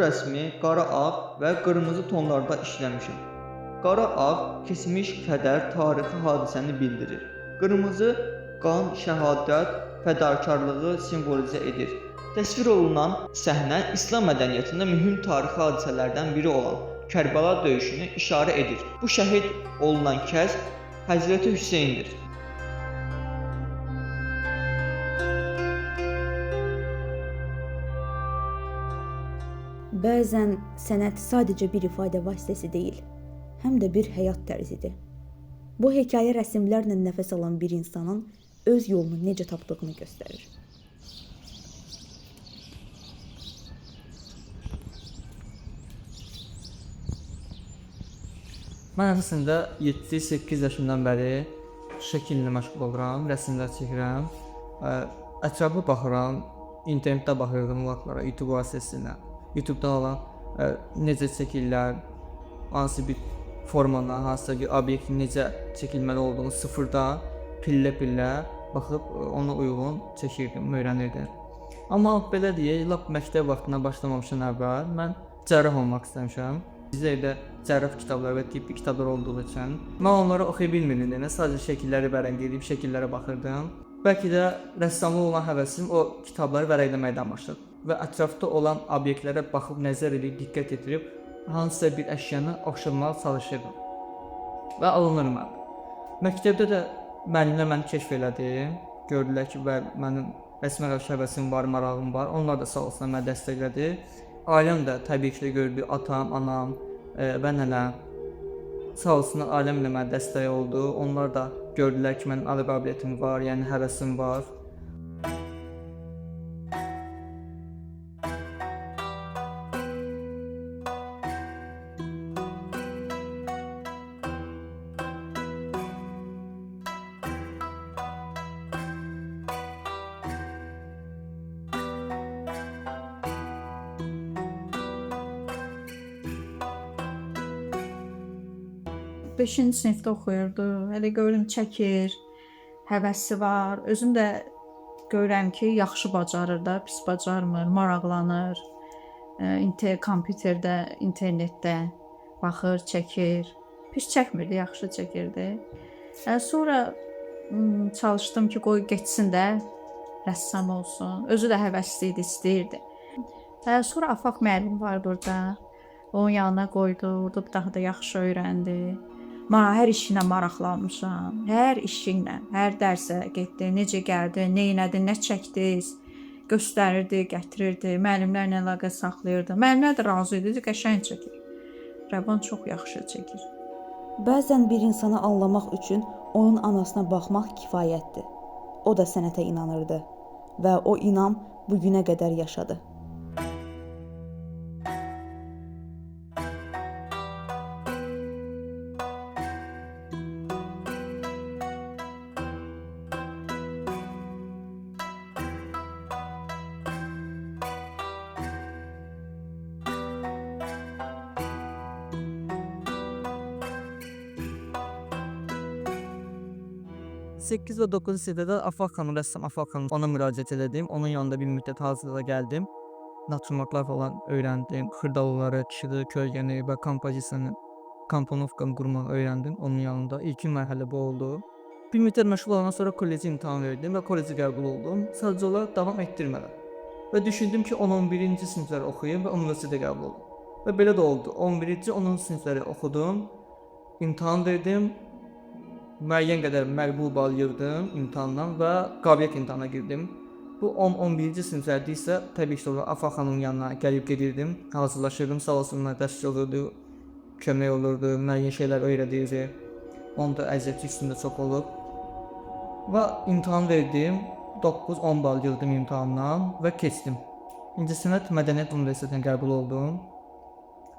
rəsmi qara-ağ və qırmızı tonlarda işləmişəm. Qara-ağ keçmiş kədər, tarixi hadisəni bildirir. Qırmızı qan, şəhadət, fədakarlığı simvolizə edir. Təsvir olunan səhnə İslam mədəniyyətində mühüm tarixi hadisələrdən biri olan Kərbəla döyüşünü işarə edir. Bu şəhid olunan kəs Həzrəti Hüseyndir. Bəzən sənət sadəcə bir ifadə vasitəsi deyil, həm də bir həyat tərzidir. Bu hekayə rəsmlərlə nəfəs alan bir insanın öz yolunu necə tapdığını göstərir. Mən əslində 7-8 yaşımdan bəri şəkillə məşğul oluram, rəsmlər çəkirəm. Ətrafa baxıram, internetdə baxırdım o vaxtlara, YouTube vasitəsilə. YouTube-da olan necə çəkirlər, hansı bir formanı, hansısa bir obyektin necə çəkilməli olduğunu sıfırdan pillə-pillə baxıb ona uyğun çəkirdim, öyrənirdim. Amma belə deyək, lap məktəb vaxtına başlamamışdan əvvəl mən cərrah olmaq istəmişəm. Bizdə evdə cərrah kitabları və tibbi kitablar olduğu üçün mən onları oxuya bilmirdim. Yəni sadəcə şəkilləri vərəq edib şəkillərə baxırdım. Bəlkə də rəssamlığa olan həvəsim o kitabları vərəqləməkdən başladı və ətrafda olan obyektlərə baxıb nəzər edib, diqqət yetirib hansısa bir əşyanı oxşatmağa çalışırdım və alınır mənə. Məktəbdə də müəllimlər məni kəşf elədi. Gördülər ki, bəli, mənim rəsmə qarşı həvəsim var, marağım var. Onlar da sağ olsunlar məni dəstəklədi. Ailəm də təbii ki də gördü, atam, anam və nənəm. Sağ olsunlar, ailəm də mənə dəstək oldu. Onlar da gördülər ki, mənim əl qabiliyyətim var, yəni həvəsim var. Beşinci sinifdə oxuyurdu. Elə gördüm çəkir, həvəsi var. Özüm də görürəm ki, yaxşı bacarır da, pis bacarmır, maraqlanır. Kompüterdə, internetdə baxır, çəkir. Pis çəkmirdi, yaxşı çəkirdi. Sonra çalışdım ki, qoy getsin də rəssam olsun. Özü də həvəsli idi, istəyirdi. Sonra Afaq müəllim var burada. Onun yanına qoydu, orada daha da yaxşı öyrəndi. Hər işinə maraqlanmışam. Hər işi ilə, hər dərsə getdi, necə gəldi, nə elədi, nə çəkdi, göstərirdi, gətirirdi. Müəllimlərlə əlaqə saxlayırdı. Müəllimlər də razı idi, qəşəng çəkir. Rəvan çox yaxşı çəkir. Bəzən bir insanı anlamaq üçün onun anasına baxmaq kifayətdir. O da sənətə inanırdı və o inam bu günə qədər yaşadı. Səkkiz və 9-cu sinifdə də Afaq xanım, rəssam Afaq xanım, ona müraciət elədim. Onun yanında bir müddət hazırlığa gəldim. Natürmortlar falan öyrəndim. Xırdalıları, işığı, kölgəni və kompozisiyanı, komponovkanı qurmağı öyrəndim onun yanında. İlkin mərhələ bu oldu. Bir müddət məşğul olandan sonra kollecə imtahan verdim və kollecə qəbul oldum. Sadəcə olaraq davam etdirmədim. Və düşündüm ki, 10-11-ci sinifləri oxuyum və universitetə qəbul olum. Və belə də oldu. 11-ci, 10-cu sinifləri oxudum. İmtahan verdim. Müəyyən qədər məqbul bal yığdım imtahandan və qabiliyyət imtahanına girdim. Bu 10-11-ci siniflərdə isə təbii ki, Afaq xanımın yanına gəlib gedirdim, hazırlaşırdım. Sağ olsunlar dəstək olurdu, kömək olurdu, müəyyən şeylər öyrədirdi. Onun da əziyyəti üstündə çox olub. Və imtahan verdim. 9-10 bal yığdım imtahandan və keçdim. İncəsənət Mədəniyyət Universitetinə qəbul oldum.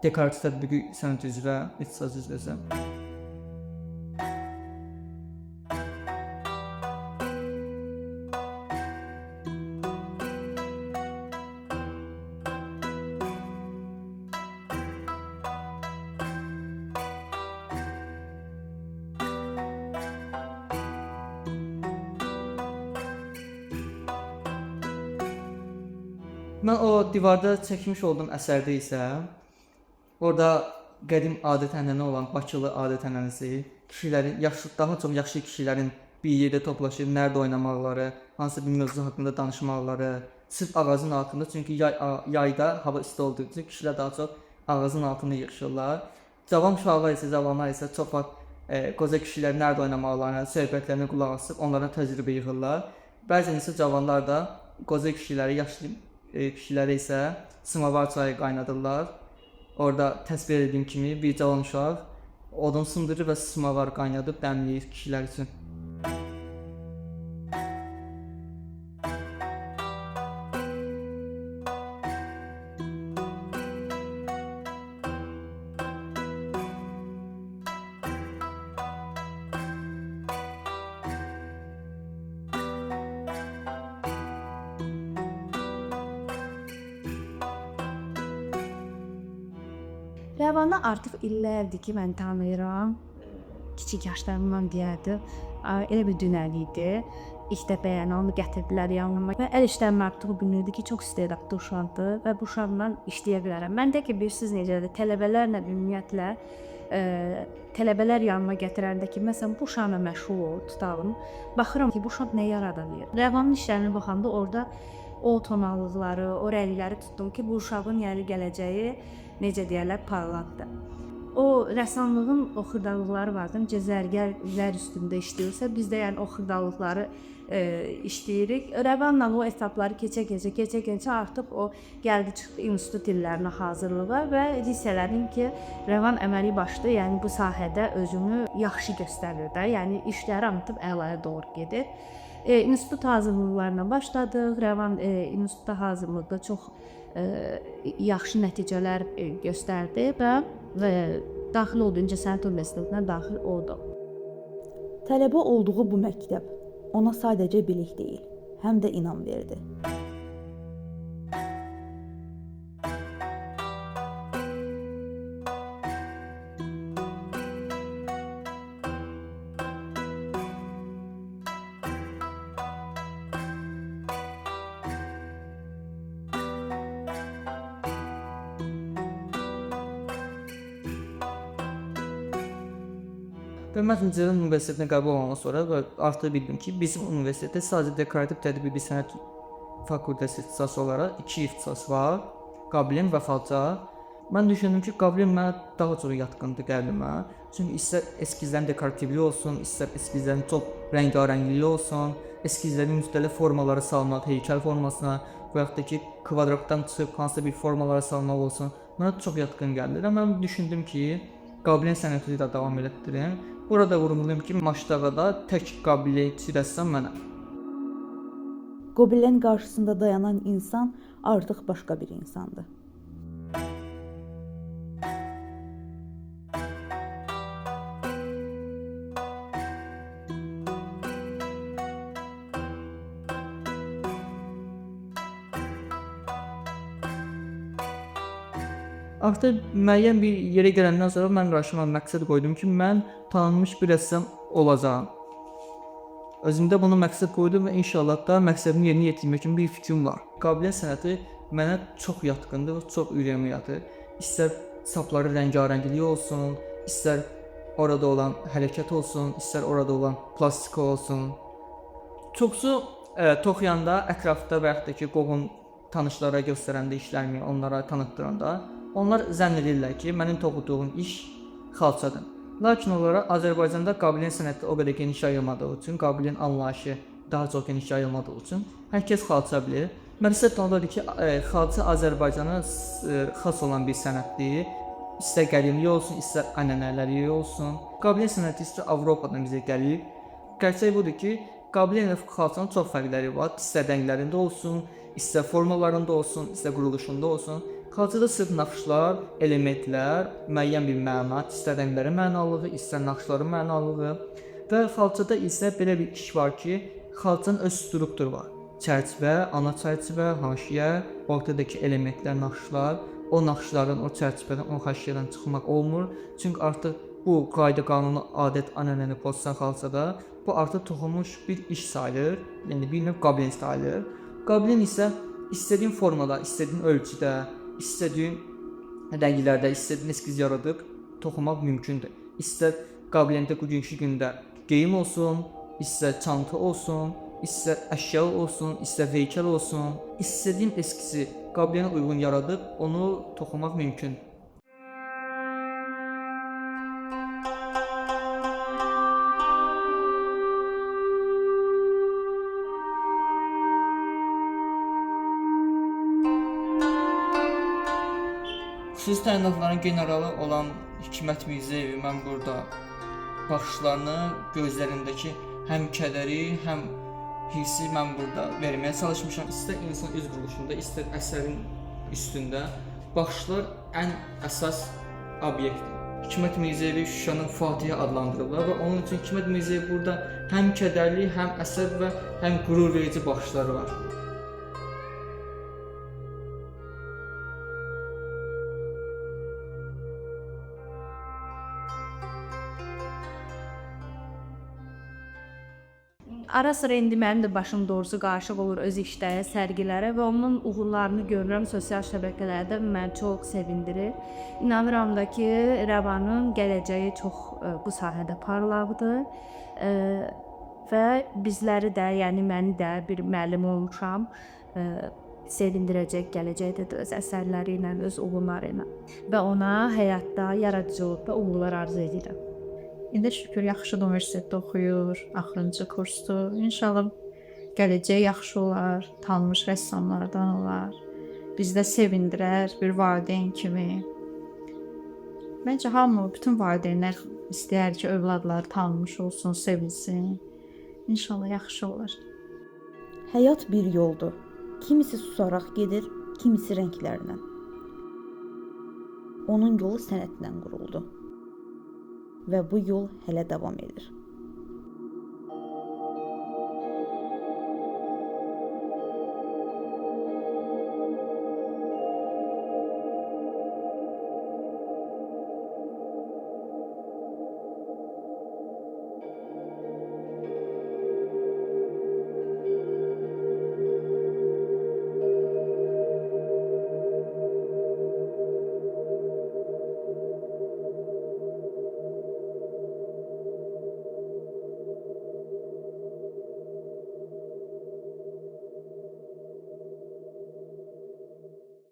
Dekorativ tətbiqi sənət üzrə, ixtisas üzrə. Mən o divarda çəkmiş olduğum əsərdə isə orada qədim adət-ənənə olan Bakılı adət-ənənəsi, kişilərin, yaşlı, daha çox yaşlı kişilərin bir yerdə toplaşıb nərd oynamaqları, hansısa bir mövzu haqqında danışmaqları, sırf ağacın altında, çünki yayda hava isti olduğu üçün kişilər daha çox ağacın altında yığışırlar. Cavan uşaqlar isə, cavanlar isə çox vaxt qoca kişilər nərd oynamaqlarına, söhbətlərinə qulaq asıb onlardan təcrübə yığırlar. Bəzən isə cavanlar da qoca kişiləri, yaşlı kişilərə isə samavar çayı qaynadırlar. Orada təsvir etdiyim kimi bir cavan uşaq odun sındırır və samavar qaynadıb dəmləyir kişilər üçün. Rəvanı artıq illərdir ki, mən tanıyıram. Kiçik yaşlarımdan deyərdi. Elə bir dünən idi. İlk dəfə yəni onu gətirdilər yanıma və əl işlərini artıq bilirdi ki, çox istedadlı uşaqdır və bu uşaqla işləyə bilərəm. Mən də ki, bilirsiniz necədir, tələbələrlə ümumiyyətlə tələbələr yanıma gətirəndə ki, məsələn, bu uşaqla məşğul ol, tutalım. Baxıram ki, bu uşaq nə yarada bilir. Rəvanın işlərinə baxanda orada o tonallıqları, o rəngləri tutdum ki, bu uşağın yəni gələcəyi necə deyərlər, parlaqdır. O rəssamlığın o xırdalıqları vardı. Necə zərgər zər üstündə işləyirsə, biz də yəni o xırdalıqları işləyirik. Rəvanla o etapları keçə-keçə artıq o gəldi çıxdı institut illərinə hazırlığa və hiss elədim ki, Rəvan əməli başlı, yəni bu sahədə özünü yaxşı göstərir də. Yəni işləri artıq əlaya doğru gedir. İnstitut hazırlıqlarına başladıq. Rəvan instituta hazırlıqda çox yaxşı nəticələr göstərdi və daxil oldu İncəsənət Universitetinə daxil oldu. Tələbə olduğu bu məktəb ona sadəcə bilik deyil, həm də inam verdi. Və mən Ceylan Universitetinə qəbul olandan sonra və artıq bildim ki, bizim universitetdə sadəcə dekorativ tədbiqi sənət fakültəsi ixtisası olaraq iki ixtisas var: Qoblen və xalça. Mən düşündüm ki, qoblen mənə daha çox yatqındır qəlbimə. Çünki istər eskizlərin dekorativliyi olsun, istər eskizlərin çox rəngarəngliyi olsun, eskizlərin müxtəlif formaları salmaq, heykəl formasına və yaxud da ki, kvadratdan çıxıb hansısa bir formalara salmaq olsun, mənə çox yatqın gəldi və mən düşündüm ki, qoblen sənətini də davam elətdirim. Burada vurğulayım ki, Maşdağada tək qabiliyyətçi rəssam mənəm. Qobelen qarşısında dayanan insan artıq başqa bir insandır. Artıq müəyyən bir yerə gələndən sonra mən qarşıma məqsəd qoydum ki, mən tanınmış bir rəssam olacağam. Özümdə bunu məqsəd qoydum və inşallah da məqsədimi yerinə yetirmək üçün bir fikrim var. Qabiliyyət sənəti mənə çox yatqındır və çox ürəyimə yatır. İstər sapları rəngarəngliyi olsun, istər orada olan hərəkət olsun, istər orada olan plastika olsun. Çoxsu toxuyanda ətrafda və yaxud da ki, qohum tanışlara göstərəndə işlərimi, onlara tanıtdıranda onlar zənn edirlər ki, mənim toxuduğum iş xalçadır. Lakin olaraq Azərbaycanda qabiliyyət sənəti o qədər geniş yayılmadığı üçün, qabiliyyət anlayışı daha çox geniş yayılmadığı üçün hər kəs xalça bilir. Məqsəd də ondadır ki, xalça Azərbaycana xas olan bir sənətdir. İstər qədimlik olsun, istər ənənələri olsun. Qabiliyyət sənəti isə Avropadan bizə gəlib. Gerçək budur ki, qabiliyyət ilə xalçanın çox fərqləri var. İstər rənglərində olsun, istər formalarında olsun, istər quruluşunda olsun. Xalçada sırf naxışlar, elementlər, müəyyən bir məna, istər rənglərin mənalılığı, istər naxışların mənalılığı və xalçada isə belə bir iş var ki, xalçanın öz strukturu var. Çərçivə, ana çərçivə, haşiyə, ortadakı elementlər, naxışlar, o naxışların, o çərçivədən, o haşiyədən çıxmaq olmur. Çünki artıq bu qayda qanunu, adət, ənənəni pozsan xalçada, bu artıq toxunmuş bir iş sayılır. Yəni bir növ qoblen sayılır. Qoblen isə İstədiyin formada, istədiyin ölçüdə, istədiyin rənglərdə, istədiyin eskiz yaradıb toxumaq mümkündür. İstər qabiliyyətdə bugünkü gündə geyim olsun, istər çanta olsun, istər əşya olsun, istər heykəl olsun, istədiyin eskizi qabiliyyətinə uyğun yaradıb onu toxumaq mümkündür. Xüsusi təyinatların generalı olan Hikmət Mirzəyevi mən burada baxışlarını, gözlərindəki həm kədəri, həm hissi mən burada verməyə çalışmışam. İstər insan üz quruluşunda, istər əsərin üstündə baxışlar ən əsas obyektdir. Hikmət Mirzəyevi Şuşanın Fatihi adlandırırlar və onun üçün Hikmət Mirzəyev burada həm kədərli, həm əsəb və həm qürur verici baxışları var. Ara sıra indi mənim də başım doğrusu qarışıq olur öz işlərə, sərgilərə və onun uğurlarını görürəm sosial şəbəkələrdə, məni çox sevindirir. İnanıram da ki, Rəvanın gələcəyi çox bu sahədə parlaqdır. Və bizləri də, yəni məni də bir müəllim olmuşam, sevindirəcək gələcəkdə də öz əsərləri ilə, öz uğurları ilə və ona həyatda, yaradıcılıqda uğurlar arzu edirəm. İndi şükür yaxşı da universitetdə oxuyur, axırıncı kursdur. İnşallah gələcəyi yaxşı olar, tanınmış rəssamlardan olar. Bizi də sevindirər bir valideyn kimi. Məncə hamı, bütün valideynlər istəyər ki, övladları tanınmış olsun, sevilsin. İnşallah yaxşı olar. Həyat bir yoldur. Kimisi susaraq gedir, kimisi rənglərlə. Onun yolu sənətlə quruldu. Və bu yol hələ davam edir.